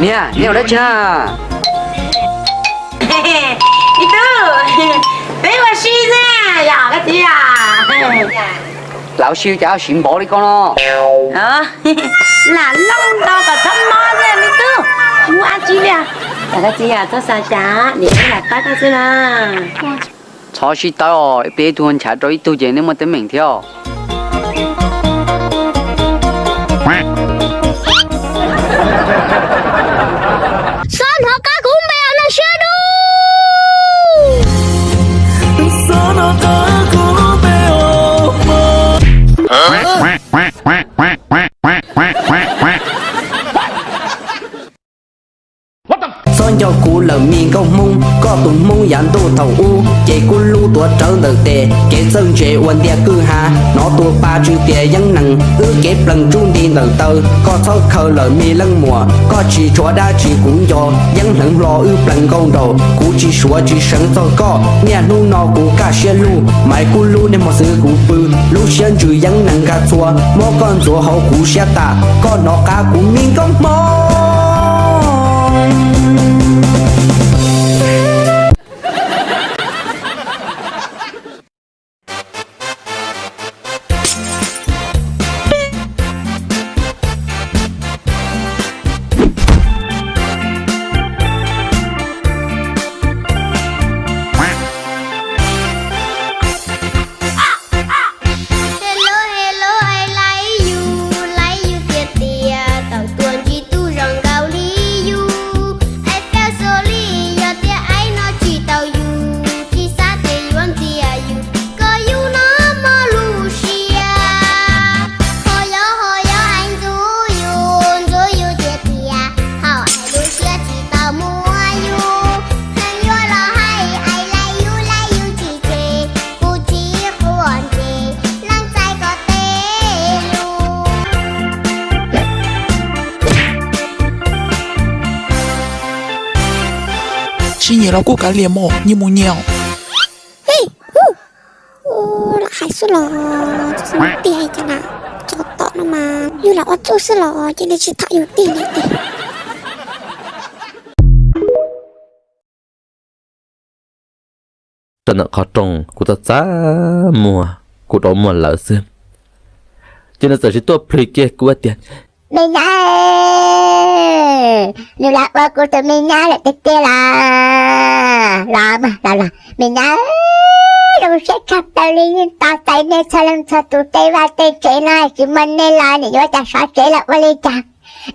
Niam, nej ua dab tsi na? Me tub, peb ua si xwb yom koj txiv yom. Lam ua si cas siv npaum li koj no. Lam looj ntau kom txhob mob xwb me tub, mus ua tsi li. Koj txiv yom, txhob xav cas, niam lam pab koj xwb na. Txhob sib tawb os, peb ib tug nchav rau ib tug ces nej muaj teeb meem thiab os. Xob hnov qab kuv npe no siab dub. Txhob nco kuv lawm me nkauj Hmoob, koj tus Hmoob yav ntuj thaum ub, ces kuv lub tuav rawv ntawm tes, kev txawj ntse ua ntiag kwj ha, hnov tus pa tsw tias yeeb nees, wb kev plees tsub nti ntawm taw, koj txhob khaws lawm me leej muam, koj tsis tshuav dab tsi kuv nco, yeeb hleev hlo wb plees nkauj nraug, kuv tsis suav tsis seev txog koj, niaj hnub no kuv kaj siab lug, Maiv Kub Lub niaj hmo xwb kuv pw, lub siab ntsws yeeb nees nkag txhua, muab koj ntxuav hauv kuv siab tas, koj hnov qab kuv me nkauj Hmoob. Hello, hello, I like you, like you tiag tiag, tau tuaj ntsib tus zoo nkaus li yus, I feel so lucky, yog tias I no tsis tau yus, tsis xav tias yuav ntxias yus, koj yus no mob lub siab. Ho yog, ho yog, I ntxub yus, ntxub yus tiag tiag, thaum I lub siab tsis tau muaj yus, neeg yuav los hais I like you, like you tsis tseg, kuv tsis quav ntsej, leej txais kom teb lus. Tsis nyiam los kuj kav liam mog, nyias mus nyias. Lam hais xwb los, txhob tiag cas na, tso tom no mas yus lam ua txuj xwb los cia li tsis tham yus tiag li tiag. Rau ntawm qhov rooj kuv txaj txaj muag, kuv rau muag lawv xwb. Ces nws txawm tsis tuaj plhws kiag kuv tias, me nyab, nws lam ua kuv tus me nyab lawm tiag tiag los, los los los me nyab, zoo siab tshaj plaws li, yeej tos tais nej txhua leej txhua tus tej vaj tej tsev no, tsis muaj nej los niam yuav cas sov tsev los ua li cas.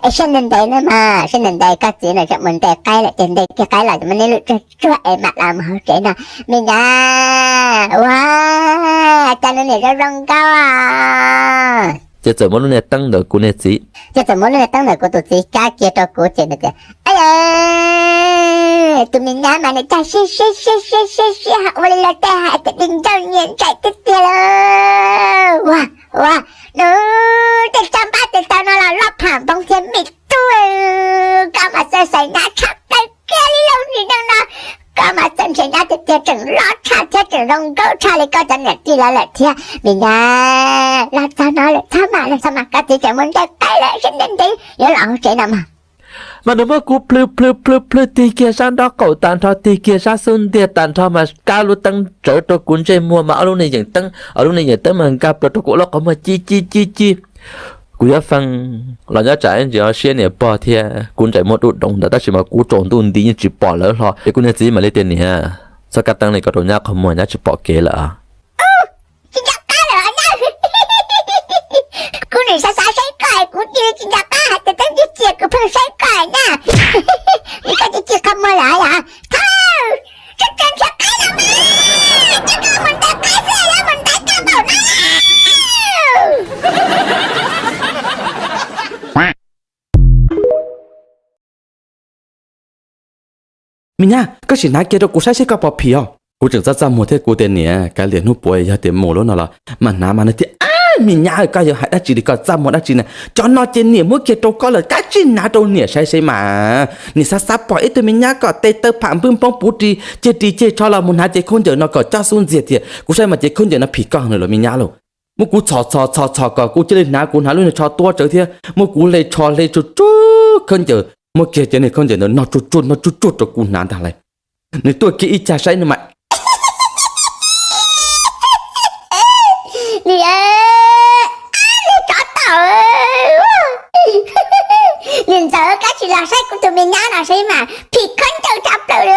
Es sab ntev ntev no mas, sab ntev ntev koj txiv no tseem mus ntes qaib lawm ces ntes kiag qaib los muab nej lwm tsuag tsuag es mam los mus hauv tsev no, me nyab. Ua cas nws niam zoo zoo nkauj. Ces txawm muab lub niag teeb ntawm kuv niag txiv, ces txawm muab lub niag teeb ntawm kuv tus txiv kab kiag rau kuv ces nws tias, tus me nyab mas nws cog siab siab siab siab siab siab, ua li los tej hais tias di ncauj nyiam ntsais tiag tiag lawm. Ua, ua, nws tej tsab npab tes taw no los loj pham npoo thiab me tub, koj mas txawj xaiv nyab tshaj plaws kiag li lub ntiaj teb no, koj mas txawj nrhiav nyab tiag tiag, tseem loj tshaj thiab tseem zoo nkauj tshaj li koj cov niam tij lawv lawm thiab me nyab. Los txog no lawm, txhob mas, txhob mas, koj txiv tseem mus ntes qaib lawm, sab ntev ntev yuav los hauv tsev no mas. Mas nws muab kuv plhws plhws plhws plhws tig kiag sab nraub qaum tag nrho, tig kiag sab xub ntiag tag nrho mas kab lub teeb tsawv rau kuv ntsej muag mas ob lub niag yeem teeb, ob lub niag yeem teeb mas nkag plaws rau kuv lub qhov muag ci ci ci ci. Kuv yuav fee los nyob tsam ntsis siab niam pog thiab kuv ntshai muaj dub doov ntawd tab sis mas kuv tsaus ntuj nti yeej tsis pom lawv hlo ces kuv niag txiv mam li tias niam, txhob kab teeb li ko rau nyab qhov muag, nyab tsis pom kev lawm. Tsis nco qab lawm nyab. Kuv nim xav xav saib koj, kuv cia li tsis nco qab hais tias teeb cia cia kuv pheej saib koj na. Li koj cia ci qhov muag lawm yom. Thawj, tseem nrhiav qaib los mas, ces koj mus ntes qaib xwb, yuav mus ntes tag npaum no. Me nyab, koj sim hnav kiag rau kuv saib seb koj pom phim os. Kuv tseem txaj txaj muag thiab kuv tias niam, kav liam hnub puav yog tias mus lub no los mas hnav mas nws thiaj, ab, me nyab, koj yuav hais dab tsi li, koj txaj muag dab tsi na? Cov no ces niam muab kiag rau koj lawm, kav tsij hnav rau niam saib seb mas. Niam xav xav pom ib tug me nyab kom tes taw pham npwj npoob puv ris ceg ris ceg tsho los mus hnav cev khaub ncaws no kom coj xub ntxiag tiag. Kuv saib mas cev khaub ncaws no phim koj heev lawm los me nyab lauj. muab kuv txhom txhom txhom txhom kom kuv cia li hnav, kuv hnav lub niag tsho tuab tsawv thiab muab kuv hle tsho hle tsuag tsuag khaub ncaws, muab kiag cov niag khaub ncaws ntawd noj tsuag tsuag noj tsuag tsuag rau kuv hnav ntag lauj. Nws tuaj kiag ib cag saib no mas, niag, niag tsov tom, niag ntxawm, koj sim los saib kuv tus me nyab no saib mas phim khaub ncaws tshaj plaws li.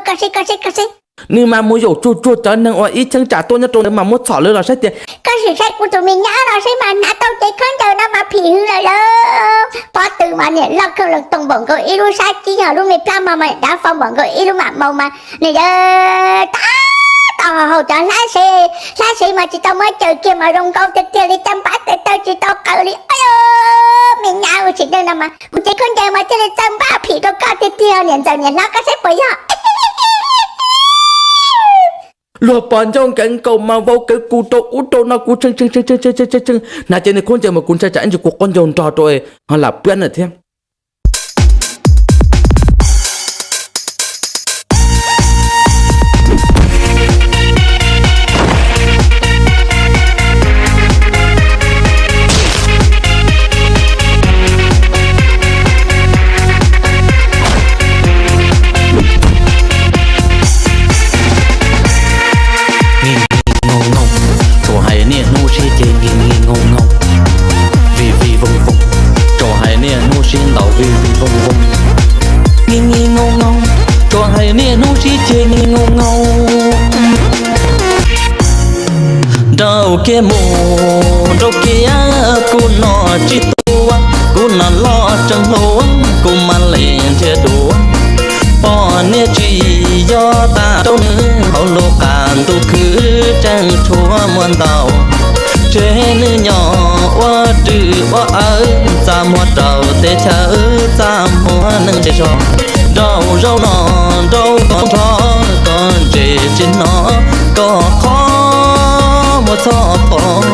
Koj saib, koj saib, koj saib. Nws mas mus yaum tsuag tsuag cov neeg uas ib cheeb tsam tuaj nyob rau ntawd mas muab txhom lawv los saib tias, koj sim saib kuv tus me nyab no saib mas hnav tau cev khaub ncaws no mas phim hwv lawm lauj. Pob tw mas niam loj kawg los toog npaum nkaus ib lub sab cib, yog lub me plab mog mas dav fo npaum nkaus ib lub mam maus mas nws yawg tab tom haus cov hlab sev, hlab sev mas tsis tau muab caws kiag mas zoo nkaus tiag tiag li, caj npab tes taw tsis tau qaws li. Ua, me nyab ua tsis neej no mas kuv cev khaub ncaws mas thiaj li txawj npaj phim rau koj tiag tiag niam ntxawm niam hlob, koj saib puas yog? Luag pom ncauj nkees nkaus mas vau kawg kuv rau ub rau no, kuv tshee tshee tshee tshee, hnav cev niag khaub ncaws mas kuv ntshai tsam ib ntsis kuv qaub ncaug nrog rau ho lam puab na thiab. Tsuas hais niaj hnub sib ceg nki nki nkoos nkoos, vij vij voog voog. Tsuas hais niaj hnub sib ntaus vij vij voog voog, nki nki nkoos nkoos. Tsuas hais niaj hnub sib ceg nki nkoos nkoos. Nrau kiag mus nrau kiag, kuv no tsis tuaj, kuv no los tseem hluas, kuv mam li nrhiav dua. Poj niam tsis yog tas rau nws, hauv lub qab ntuj khwv tseem tshuav muaj ntau. Tseg nws nyob ua rwg ua awv, txaj muag rau teb chaws, txaj muag neeg zej zog. Nrau zaub no nrau tod nrho, koj ntse tsis hnov, koj qhov muag txhob pom.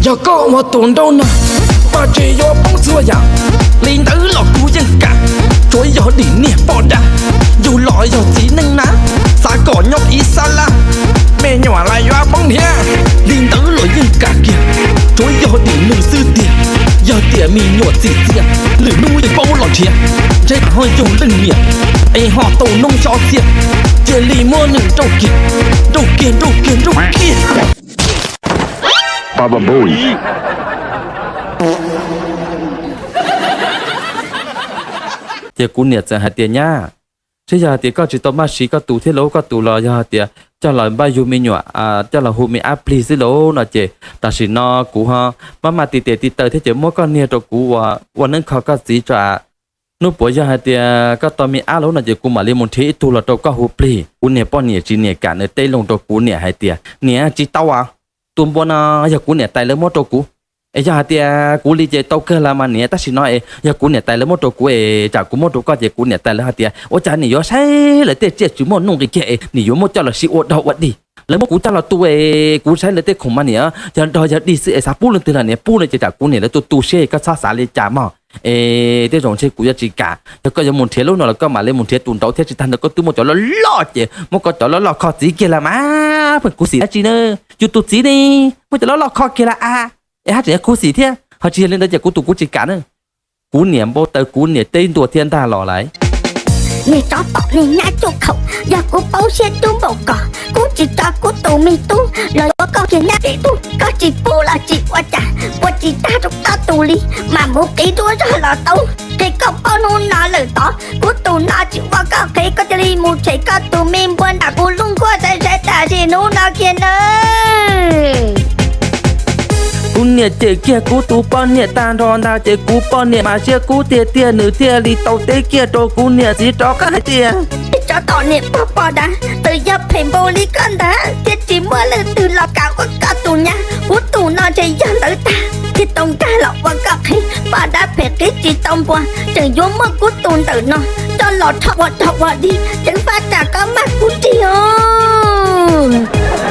Yog koj ua tus nrauj no, paj tsev yuav poob txhua yam. Li ntawd los kuv yeej kam, tsuav yog dim niag poj dab. Yus los yog txiv neej na, xav kom nyob ib sab laj, me nyuam los yuav poob thiab. Li ntawd los yeej kam kiag, tsuav yog dim nws xwb tiag. Yog tias me nyuam txim txiaj, lwm hnub yeej paub los nrhiav. Ntshe ho yog leej niam, es ho tau noob xyob txiaj, cia li muab nws nrauj kiag, nrauj kiag, nrauj kiag, nrauj kiag. Ces kuv niam txawm hais tias, nyab, seb yog hais tias koj tsis tau maj siv koj tus thiab lauj, koj tus los yog hais tias coj los npaj yug me nyuam, coj los hu me ab plig xwb lauj no ces tam sim no kuv ho maj maj tiv tes tiv taw thiab ces muab koj niag rau kuv ua, ua neeb kho koj txiv tso. Hnub puav yog hais tias koj tau me ab lauj no ces kuv mam li mus nrhiav ib tug los rau koj hu plig. Kuv niag poj niam tsis niam kam, nws teb loo rau kuv niam hais tias, niam, tsis tau as, tus npua no yog kuv niam tais lawv muab rau kuv. Es yog hais tias kuv li ces tau kawg los mas niam, tab sis no es yog kuv niam tais lawv muab rau kuv es tsam kuv muab rau koj ces kuv niam tais lawv hais tias ua cas niam yuav saib lawv tej tsiaj tsis muaj nuj nqis kiag es niam yuav muab coj los siv ua dog ua dig. Lawv muab kuv coj los tu es kuv saib lawv tej khoom mas niam yog dog yog dig xwb es xav pub leej twg los niam pub no ces tsam kuv niam lawv tu tu siab, koj txhob xav li cas mog. Es tej zaum ntshe kuv yuav tsis kam, yog koj yuav mus nrhiav lub no los koj mam li mus nrhiav tus nraud thiab, tsis tag ntawd koj twb muaj cov loj loj ces muab koj cov loj loj kho txiv kiag los mas pheej khuv xim dab tsi na. Yus tus txiv ne, muab cov loj loj kho kiag los as, es haj tseem yuav khuv xim thiab. Ho tsis yog li ntawd ces kuv tus kuv tsis kam na. Kuv niam npau taws, kuv niam teb ntua thiab ntag los lawm. Niag tsov tom niag nyab cuj khaum, yog kuv paub siab cub npaum ko, kuv tsis tso kuv tus me tub los yuav koj kiag nyab pem tug. Koj tsis pub los tsis ua cas, ua tsis tag rau koj tus li, mam mus qiv duab zog los tau. Qhia koj paub hnub no lawm tod, kuv tus no tsis ua koj qhev, koj cia li mus tshem koj tus me npua nram kuv lub nkuaj sai sai tam sim hnub no kiag nawb. Kuv niam cem kiag kuv tus poj niam tag nrho ntag ces kuv poj niam mas siab kub tiag tiag, nws thiaj li tau teb kiag rau kuv niam txiv rov qab hais tias, tsov tom niam pog poj dab, txawm yog phem npaum li koj ntag thiab tsis muaj leej twg los kam ua koj tus nyab. Kuv tus no ntshe yog ntawd tag thiaj tau nkag los ua koj qhev. Poj dab phem qiv tsis tau npua, tseem yuav muab kuv tus ntawm no coj los rho ua dog ua dig, ceev faj tsam koj mag kuv rig os.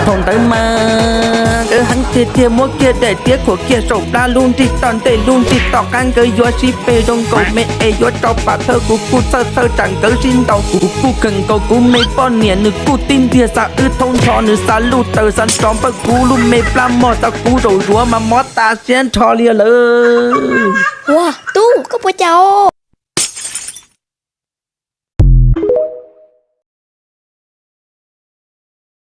Thaum ntawd mas Heev tiag tiag muab kiag daim tiab khuam kiag saum plab, lub nrig toj ntej lub nrig toj qab, nkawd yuav sib peg zoo nkaus me es yuav rau pam thawj, kuv kuj txhawj txhawj tsam nkawd sib ntaus, kuv kuj khees nkaus kuv me poj niam, nws kuj tib ntiag xa wb thoob nrho, nws xa luj taws xa nrov npawj, kuv lub me plab mog xa kuv zaum zuav mas mob tas siab nrho li lawm. Ua tub, koj puas cas os?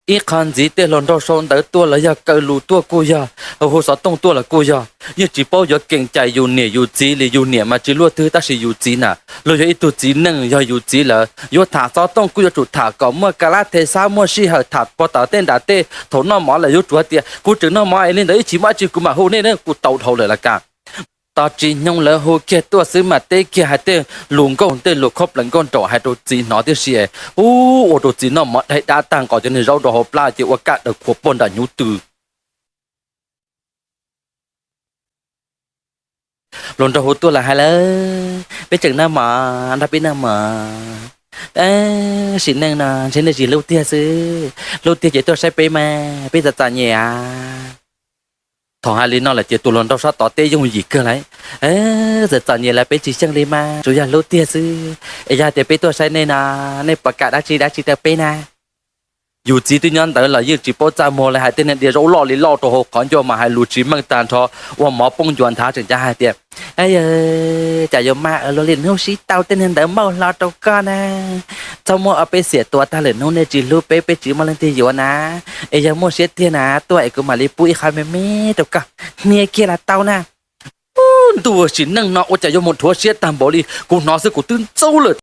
Ib qho ntxiv tej hluas nraug sau ntawv tuaj los yog kaw lus tuaj kuj yog, hu xov tooj tuaj los kuj yog, yeej tsis paub yuav keem cai yus niam yus txiv li. Yus niam mas tsis luaj twg tab sis yus txiv na, luag yog ib tug txiv neej, yog yus txiv lawm yuav tham xov tooj kuj yuav tsum tham kom muaj ka lab the xab, muaj sij hawm tham puag tom tej nram tej. Thaum noj mov lawm yuav tsum hais tias kuv tseem noj mov es li ntawd ib chim muaj dab tsi kuv mam hu nej na, kuj tau dhau lawm las kas. Tos tsis nyoog lawv hu kiag tuaj xwb mas teb kiag hais tej lus nkauj, tej lus khob plaws nkauj nraug hais rau txiv hnov tib si, ua rau txiv noj mov daig dab tag nqos cov niag zaub rau hauv plab ces ua kaj daws khuav puag nram hnyuv tw. Hluas nraug hu tuaj los hais lawm, peb tseem noj mov, nrog peb noj mov. Sim neej no ntshe nej tsis hlub tiag xwb, hlub tiag ces tuaj saib peb mas, peb txom txom nyem a. Thaum hais li no lawm ces tus hluas nraug sab tod teb yooj yim kawg lauj. Txom txom nyem los peb tsis xyeej li mas, tsuas yog hlub tiag xwb. Es yog tias peb tuaj saib nej no, nej puas kam dab tsi dab tsi rau peb na? Yus txiv twb nyob ntawd los yeej tsis paub txaj muag li, hais tej niag diav zaub loj li loj rau hauv qhov ncauj mas hais lus tsis meej tag nrho, ua mov poob ncua nthav tseem cav hais tias, cas yuav mas luag li hnub sib tau tej niag ntawd mauj hlo rau koj na. Txhob muab ob peb xiam tua tag lawm, hnub nej tsis hlub peb, peb tsis muaj leej twg yuav na. Es yog muaj siab tiag na tuaj es kuv mam li pub ib qho me me rau koj, hnia kiag los tau na. Ub, ntuj, sim neej no ua cas yuav mus dhuav siab tag npaum li, kuv hnov xwb kuv twb ntxub lawm.